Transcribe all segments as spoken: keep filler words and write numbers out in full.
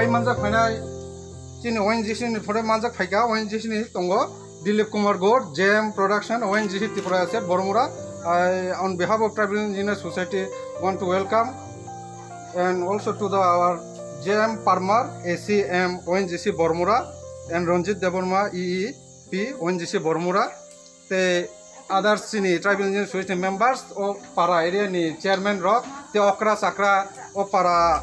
Manjak phainai chini O N G C ni pore manjak phaika, O N G C ni tongo Dilip Kumar Ghosh, J M Production, O N G C Tripura Asset, Bormura. I, on behalf of Tribal Engineer Society, want to welcome and also to the our J M Parmar, A C M O N G C Bormura, and Ranjit Debbarma, E E P O N G C Bormura. Tei others chini Tribal Engineer Society members, o para area ni chairman rok, tei okra chakra, o para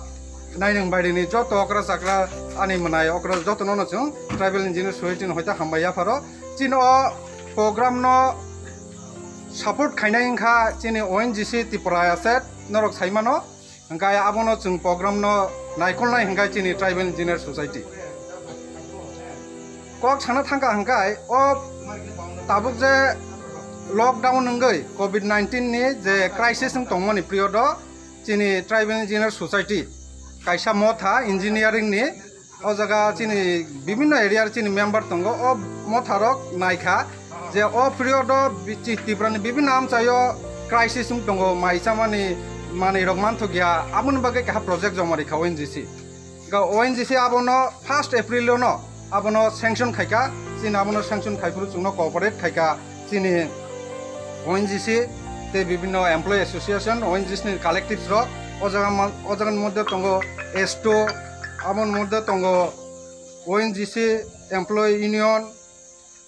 nainang bairi ni joto okra chakra, ani mwnai okra joto no no chwng Tribal Engineer Society ni hoite hambai yapharo. Chini o program no support khainai wngkha chini O N G C Tripura Asset, norok saimano. Hingkai abono chwng program no naikolnai hingkai chini Tribal Engineer Society. Kok sana thangka hingkai o tabuk je lockdown wngwi covid nineteen ni je crisis wng tongmani period o chini Tribal Engineer Society kaisa motha engineering ni O jaga chini bibinno area chini member tongo, o motharok naikha je o period o bichi Tripura ni bibinno amchaio crisis wng tongo, mai chamani manwi rok manthokya, aboni bagwi kaha project joma rikha O N G C. Ga O N G C abono first April o no abono sanction khaika, chini abono sanction khaiphuru chwngno cooperate khaika. Chini O N G C tei bibinno employee association, O N G C ni collectives rok o jaga ma-, o jagani moddhe tongo esto, aboni moddhe tongo O N G C Employee Union,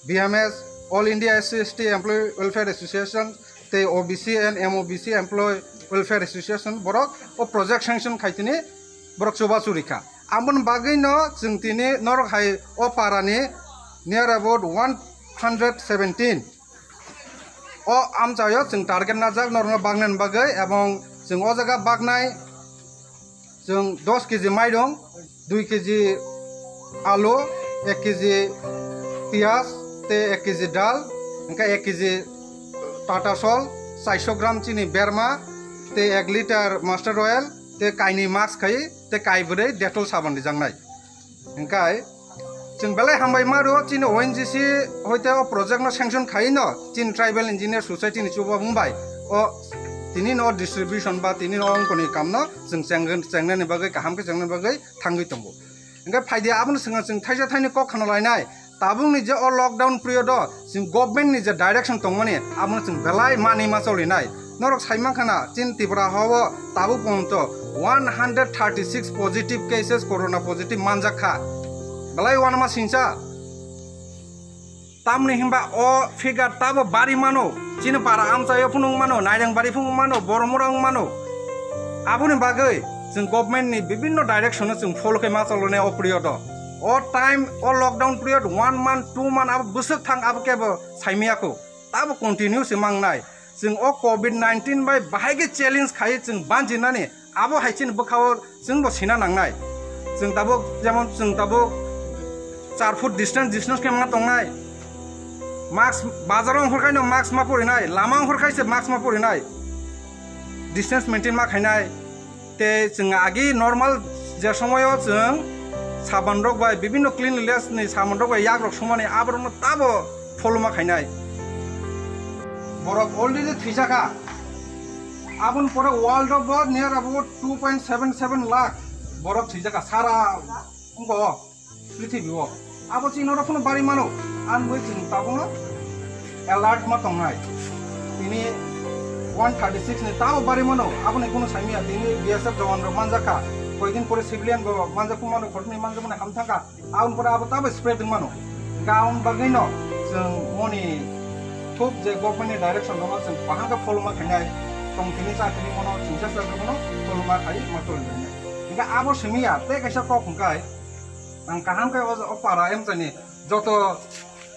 B M S, All India S C S T Employee Welfare Association tei O B C and M O B C Employee Welfare Association borok o project sanction khaitini borok chubachu rikha. Aboni bagwino chwng tini norok hai o parani near about one hundred seventeen o amchaio chwng target najak norokno baknani bagwi, ebong chwng o jaga baknai chwng dos kg mairung, dui kg alu, ek kg piyaj tei ek kg dal, hingkhe ek kg tata sol, chairso gram chini berma tei ek liter mustard oil tei kainwi mask khai tei kaibrwi Dettol sabon rijaknai. Hingkai chwng belai hambai ma rwo, chini O N G C hoite o project no sanction khai no chini Tribal Engineer Society ni chuba mung bai o tini no distribution ba tini no ongkoni kam no chwng chengren-, chengnani bagwi, kaham khe chengnani bagwi thangwi tongo. Hingkhe phaidi abono chwng, chwng thaisa thaini kok khna lainai. Tabukni je o lockdown period o chwng government ni je direction tongmani, abono chwng belai manwi ma cholinai. Norok sai mankha na, chini Tripura ha o tabuk porjonto one hundred thirty six positive cases, corona positive manjak kha. Belai uanama singcha. Tamni hinba o figure tabo bari mano, chini para amchaio phunuk mano, Nairang bari phunuk mano, Boromura wng mano. Aboni bagwi chwng government ni bibinno direction o chwng follow khe ma cholonai o period o. O time, o lockdown period one month, two month abo bwswk thang abo kebo saimiyakho. Tabo continue se mangnai. Chwng o covid nineteen bai bahai khe challenge khai chwng banjinani abo hai chini bwkhao chwng bo sina nangnai. Chwng tabuk jemon chwng tabuk char foot distance, distance khe ma tongnai. Mask bazar ongkhor khaino mask ma porinai, lama ongkhor khaise mask ma porinai. Distance maintain ma khainai. Tei chwng agi normal je somoyo chwng sabon rok bai bibinno cleanliness ni sabon rok bai yak rok sumani aborokno tabo pholoma khainai. Borok already thwijakha. Aboni pore world o bo near about two point seven seven lakh borok thwijakha sara wngkha o. Prithibi o. Abo chini norok phano bari mano. Ang bai chini tabukno alert ma tongnai. Tini one thirty six ni tabo bari mano. Aboni kuno saimya tini B S F jawan rok manjakha. Koidin pore civilian bo manjak mano, khoroknwi manjak mano ham thangkha. Aboni pore abo tabo spread wng mano. Ga aboni bagwi no chwng moni thuk je government ni direction no chwng bahang khe follow ma khainai. Tong tini cha tini mono chwngsa sa mono follow ma khai ma tong. Ga abo simiya tei kaisa kok hwnkhe Ang kaham khe o, o para emchani joto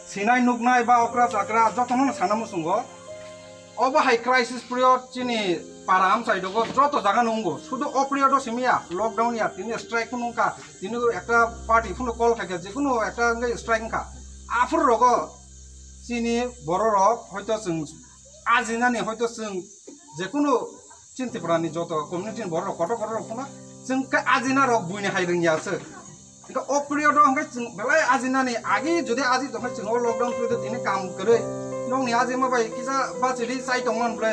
sinai nuknai ba okra chakra jotono sana muchungo. Obo hai crisis period chini para amchai dogo joto jaga nungo. Sudu o period o simiya lockdown ya tini strike nungka tini ekta party phunu call khaikha jekunu ekta wngkha strike wngkha. Aphuru rogo chini bororok hoito chwng ajinani hoito chwng jekunu chini Tripura ni joto community ni borok rok kotor kotor rok phano chwng khe ajina rok buini hai rwngya se. Hingke o period o hingke chwng belai ajinani agi jodi aji tongkhe chwng o lockdown period o tini kam kwrwi nokni ajima bai kisa bachiri chai tongmani ble.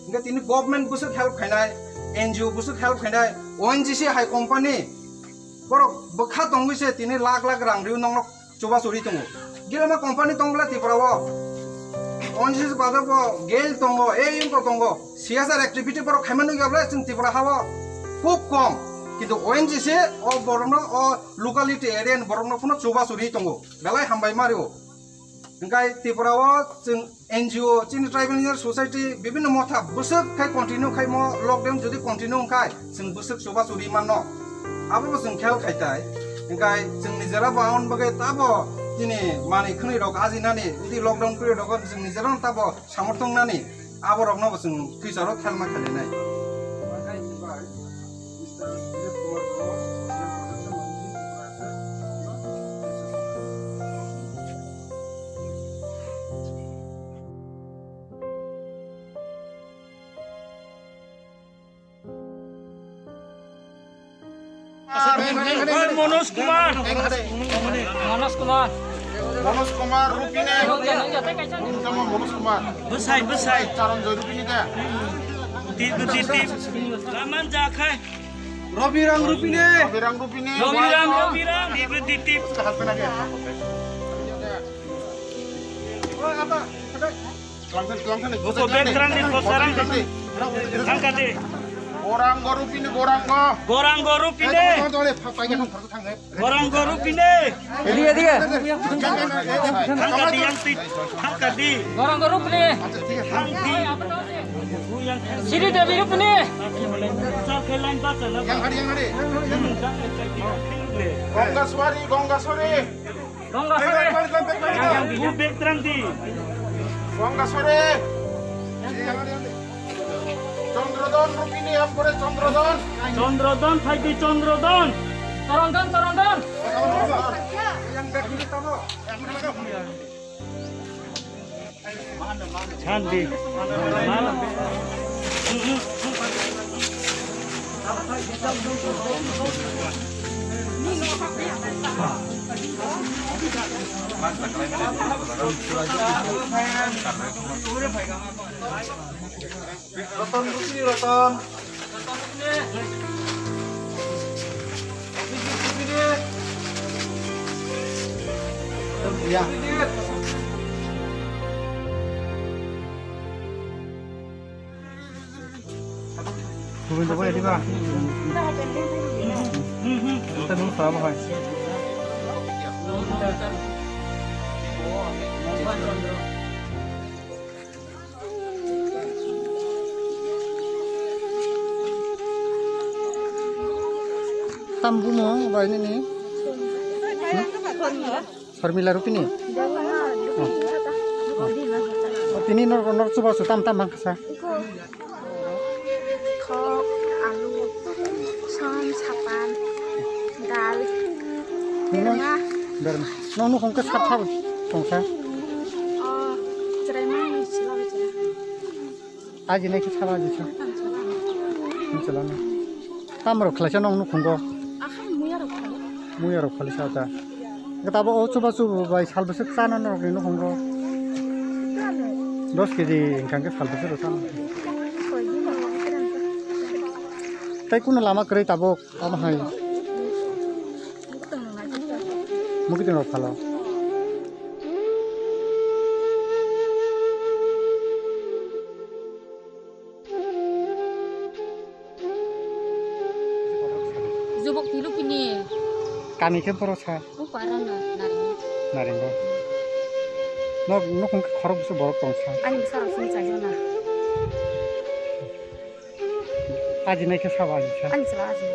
Hingke tini government bwswk help khainai, N G O bwswk help khainai, O N G C hai company Borok bwkha tongwi se tini lakh lakh rang rwi nokno chubachu ri tongo. Gilama company tong bwle Tripura o. O N G C bajak bo gel tongo, A M ko tongo. C S R activity borok khaima nukya bwle chwng Tripura ha o khub kom. Kintu O N G C o borokno o locality area ni borokno phano chubachu ri tongo. Belai hambai ma rio. Hingkai Tripura o chwng N G O, chini Tribal Engineer Society, bibinno motha bwswk khai continue khaimo lockdown jodi continue wngkhai, chwng bwswk chubachu ri manno. Abo bo chwng khel khai tai. Hingkai chwng nijera bo aboni bagwi tabo chini manwi khwnwi rok ajinani, udi lockdown period rogo chwng nijera no tabo samorthok nani, abo rokno bo chwng future o thelma khelinai. Oi, Manoj Kumar. Manoj Kumar. Manoj Kumar, Rupine. Nungya, nungya, tei kaisa. Tamo Manoj Kumar. Bwsai, bwsai. Charanjoy Rupine da. Tip, tip, tip. Laman jakhai. Ravi Rang Rupine. Ravi Rang Rupine. Ravi Rang, Ravi Rang. Tip, tip, tip. Husband age. Oi, apa? Ada. Buko bek terang di, buko sarang di. Angkat di. Gorango Rupine, Gorango. Gorango Rupine. Eh, tunggu, tunggu, tunggu, tunggu, tunggu, tunggu, tunggu. Gorango Rupine. Dia, dia. Angkat di, yang tit. Angkat di. Gorango Rupine. Angkat di. Siri Devi Rupine. Yang hari, yang hari. Gonggaswari, Gonggaswari. Gonggasore. Bu bek terang di. Gonggasore. Chondrodon Rupine, ampore Chondrodon. Chondrodon, phaidi Chondrodon. Chondrodon, Chondrodon. Yang bek ini tamo. Shanti. Roton, Rupi Roton. Ya. Gobindo bhai, diba? Ita nung sabo hai. Tam bumo bai nini? Hmm? Sarmila Rupini? Oh. Oh. Oh, tini nor, nor chubachu tam tam bang kasa. Khok, alu, som, sapan, dal, berma. Berma. Nong nukhung ke sap sap tongsa. Oh, cherai ma, sila cherai. Aji nai khe saba aji sa. Michela no. Tam rok khlaisa nong nukhungo. Akhai muya rok khlai. Muya rok khlaisa ta. Gata bo o chuba chubu bai sal bwswk chana norok ni nukhungo. Dos kg hingkha khe sal bwswk rok chana. Tei kuno lama kwrwi tabuk amo hai. Mukitwng rok phalo. Jubuk tilu pini. Kami khe borok sa. Upara na naringo. Naringo. Nok, nok hwnkhe khorok bwswk borok tong sa. Ani bwsa rok sini chaijak na. Aji nai khe sabo aji sa. Ani chwla aji.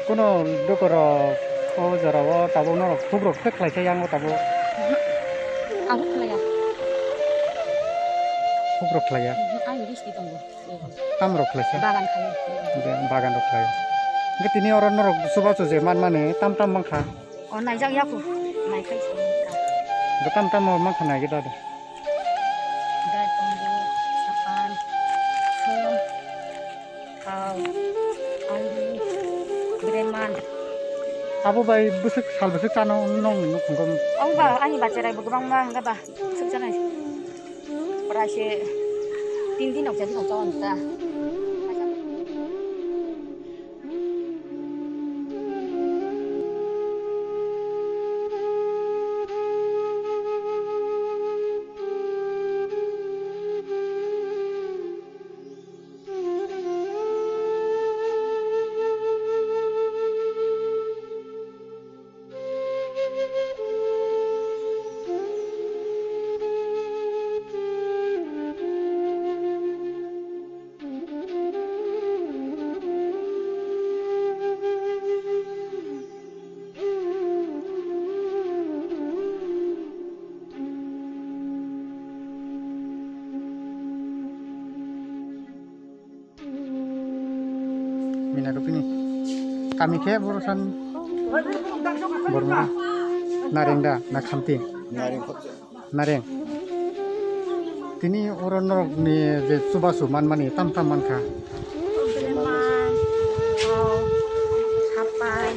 Kuno dukoro o jora o tabuk norok khuk rok khe khlai khe yang o tabuk. Ang khlaiya. Khuk rok khlaiya. Ang bisti tongo. Tam rok khlai sa. Bagan khlaiya. Bagan rok khlai. Hwnkhe tini oro norok chubachu je man mani tam tam mankha. O naijak yaku. Naikhai sa. Hwnkhe tam tam mankha naigwi da de. Dai tongo, sapan, som, thao, alu, breman. Abo bai bwswk sal bwswk chano nong nukhungo. Ong ba ani bacherai bo kwbangma hwnga ba bwswk chanai. Prai se tin din nok chadi nok chawan ta. Rupini. Kami khe boro san. Borma. Nareng da, na Khamti? Nareng. Tini oro norok ni je chubachu manmani tam tam mankha. Beleman, o, sapai,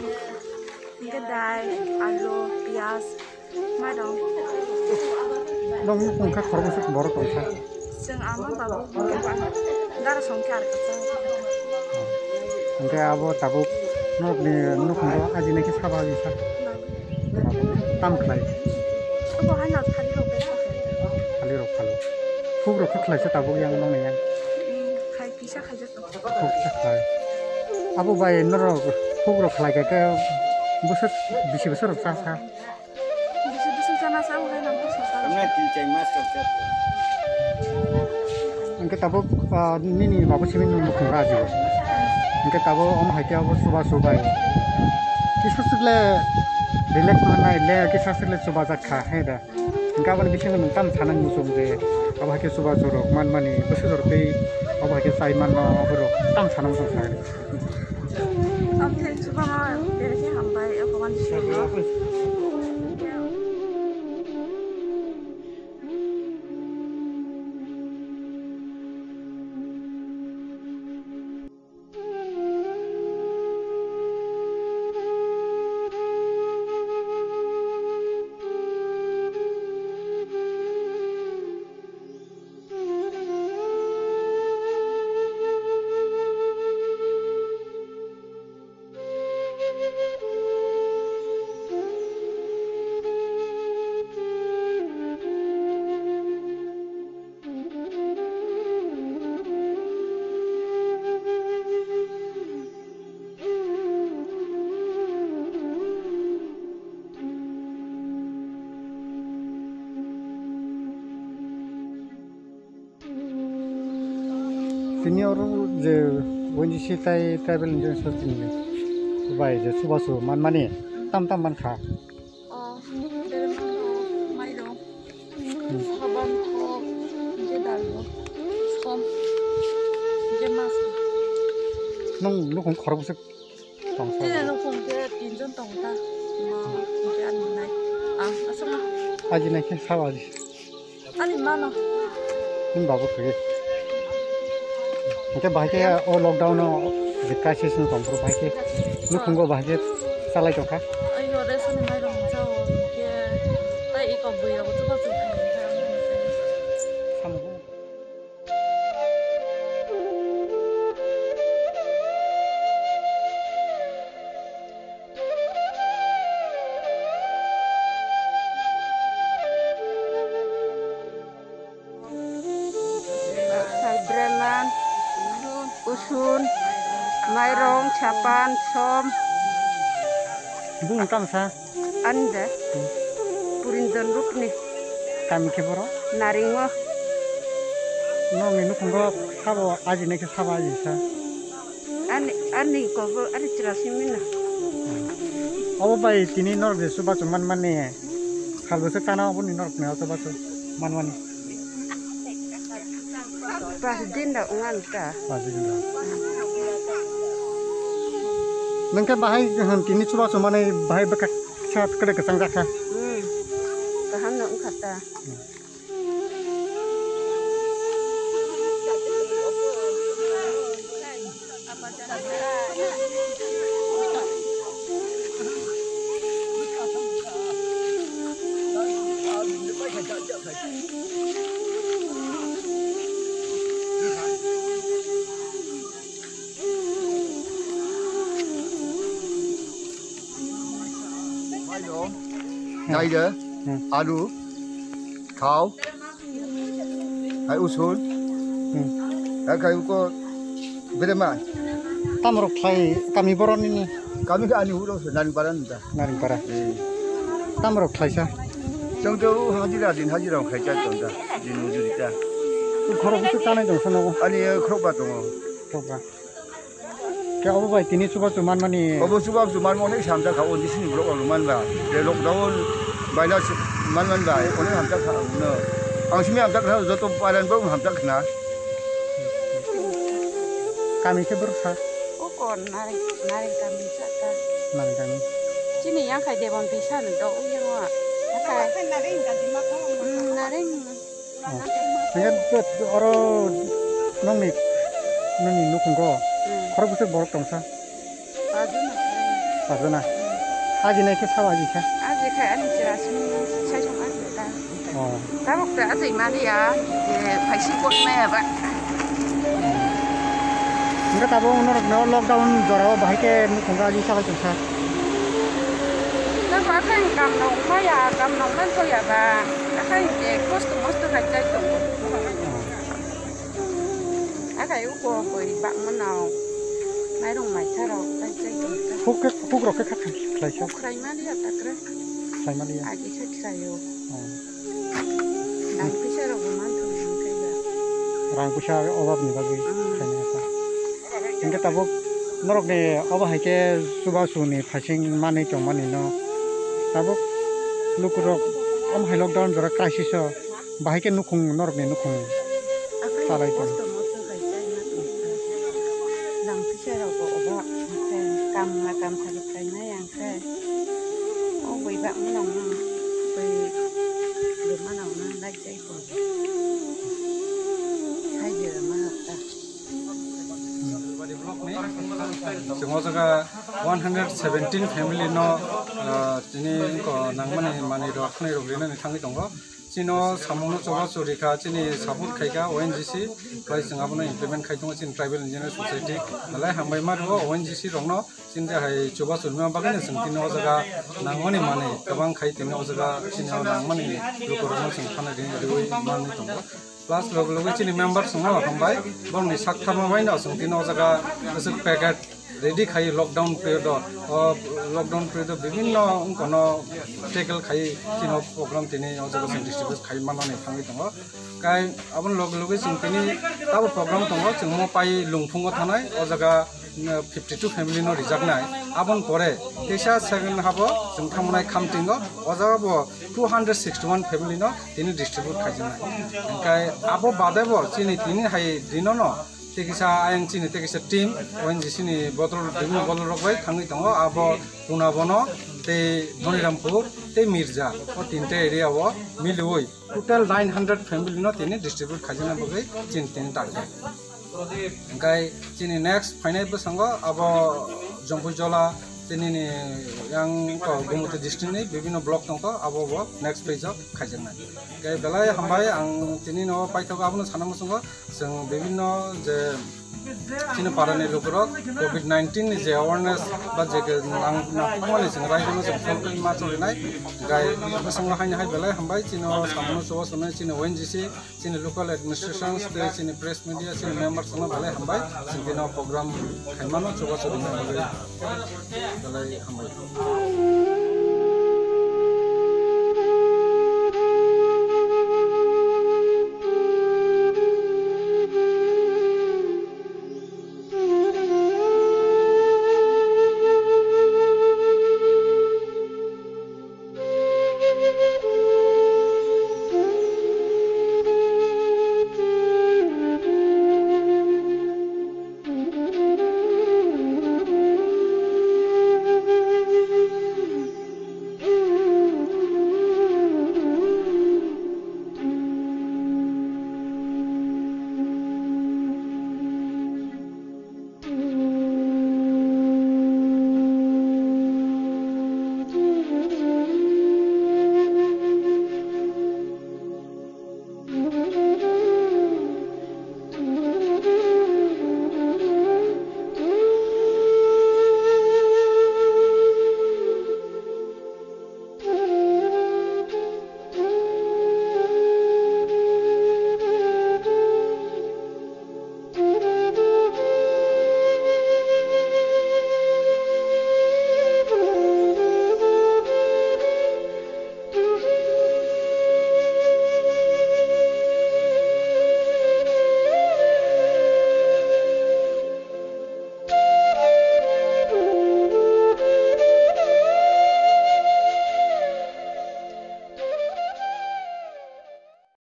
hingke dai, alu, piyaj, mairong. Nong nukung kha khoroksa borok tongkha. Chwng ama babu hingke ba dara songkhe ar kachang. Hingke abo tabuk norok ni nukhungo ajinai khe sabo ajisa. Tam khlai. Obo hai no thali rok bai kha. Thali rok phalo. Khuk rok khe khlaisa tabuk yang nong yang. Hmm, khai kisa khai jato. Khuk sa khlai. Abo bai norok khuk rok khlai khe bwswk bisi bwswk rok cha sa. Bisi bisi cha na sa obo hai no bwswk cha. Tamne tin chai mas rok cha. Hingke tabuk, ah, nini babu simi nung nukhung raji o. Hingke tabuk omo hai khe abo chubachu bai. Kisa sikle relax manai le kisa sikle chubajak kha hai da. Hingke aboni bisingo nwng tamo sanani muchung je abo hai khe chubachu rok manmani bwswk rok tei abo hai khe chai manma abo rok tamo sana muchung sa. Ang khe chubama belai khe hambai abo mani sini. Tini oro je O N G C tai tribal insurance ni bai je chubachu manmani tam tam mankha. O, mairong, sabang kok, je dalbo, som, je mas. Nong nukhung khorok bwswk tongsa. Tini nukhung khe tinjon tongta. Ma, je ani nai. Ang asama. Aji nai khe sao aji. Ani mano. Nini babu khe. Hingke bahai khe o lockdown o je crisis ni tongphuru bahai khe nukhungo bahai khe chalai tongkha. Ayo, ration ni mairong jao, hingke tai eko bui rok chubachu khai. Samung. Breman, usun, mairong, sapan, som. Bung tangsa. Anda. Purinjon rukni. Kami khe boro? Naringo. Nongni nukhungo sabo ajinai khe sabo ajisa. Ani, ani kobo, ani chwla simi na. Obo bai tini norok je chubachu manmani, salbwswk kana oboni norokni o chubachu manmani. Pas din da wng ang ta. Pas din da. Nang khe bahai, hmm, tini chubachu manwi bahai bwkha kisa kwrwi kwchang jakha. Hmm. Kaham no wngkha ta. Mairong, hmm, daida, hmm, alu, thao, hai usul, hmm, hai kai uko berema. Tamrok khlai kami boroni ni? Kami ke ani uro se Naringpara ni ta. Naringpara. Eh. Tamrok khlaisa? Chwng to hajira din hajira khai cha chwng ta. Din mujuri ta. Khorok bwswk chanai tong sano? Ani, eh, khorokba tongo. Khorokba. Khe obo bai tini chubachu manmani. Obo chubachu manmani samjak kha, o disini borok rok manba. Je lockdown baila manman bai, onek hamjak kha, no. Ang simi hamjak kha, joto paran bo hamjak khna. Kami khe borok sa? O Kon nareng, nareng kami saka. Nareng kami. Chini yang khai debon bisa ni do uyang wa. Akai. Hmm, nareng. Oh. Hingke oro nongni, nongni nukhungo. Hmm. Khorok bwswk borok tongsa? Pajana. Pajana. Aji nai khe sabo aji kha? Aji kha ani chwra simi saisong aji ta. Oh. Tabuk ta aji mani ya, je phaisi kot maya ba. Hingke tabuk norok no lockdown jora o bahai khe nukhungo aji sabai tongsa. Tabuk akhai kam nong maya, kam nong man soya ba. Akhai je kosto mosto khai chai tongo. Oh. Akai uko boi bakmano mairung maitharok tai chai tongkha. Huk khe, huk rok khe kha khlai kha. Huk khlai mani ya takra. Khlai mani ya. Agi khe khlaio. Oh. Rang pisa rok bo man thang thang khe ya. Rang pisa obab ni bagwi. Hmm. Khlai mani ya. Hingke tabuk norok ni obo hai khe chubachu ni phaising manwi tong mani no. Tabuk lukurok omo hai lockdown jora crisis o. Bahai khe nukhung, norokni nukhung. Akhai salai tong. Kosto mosto khai chai ma tong kha. Nang pisa rok bo obo, hwnkhe kam ma kam thani khlainai ang khe. O bui bak manang nang, bui bui manang nang lai chai tong. Hai je ma hapta. Chwng o jaga one hundred seventeen family no, ah, tini ko nangmani manwi rok, khwnwi rok rinani thangwi tongo. Chini o samungno chubachu rikha, chini support khaikha O N G C, bai chwng abono implement khai tongo chini Tribal Engineer Society. Belai hambai ma rwo O N G C rokno, chini hai chubachu rwna bagwino chwng tini o jaga nangmani manwi kwbang khai tini o jaga chini o nangmani lukurokno chwng thana ri-, riwi manwi tongo. Plus loge loge chini member chwngno hambai, borokni sak tharma baino chwng tini o jaga bwswk packet ready khai lockdown period o, o lockdown period o bibinno wngkano tackle khai chini o program tini o jaga chwng distribute khai manani thangwi tongo. Kai aboni loge loge chwng tini tabo program tongo, chwng mo pai Lungphungo thanai o jaga, mm, fifty two family no rijaknai. Aboni pore teisa second habo chwng thangnai Khamtingo, o jaga bo two hundred sixty one family no tini distribute khaijaknai. Hingkai abo bade bo chini tini hai dino no Tei kisa ayang chini tei kisa team, O N G C ni bodol, bibhinno bodol rok bai thangwi tongo. Abo Punabono tei Dhonirampur tei Mirja, o tinta area o miliwi total nine hundred family no tini distribute khaijana bagwi chini tini target. Hingkai chini next phainai bwskango abo Jompuijola, tini ni yang ko Gumoti district ni bibhinno block tongkho, abo bo next phase o khaijaknai. Hingkai belai hambai ang tini no paithak abono sana muchungo. Chwng bibhinno je chini parani lukurok covid nineteen ni je awareness ba je ke nang-, nangkukmani chwng raidano chwng folklore ma cholinai. Gai bwskango haino hai belai hambai chini o samono chubachu nai chini O N G C, chini local administrations tei chini press media, chini members no belai hambai. Chwng bini o program khaimano chubachu rwna bagwi belai hambai.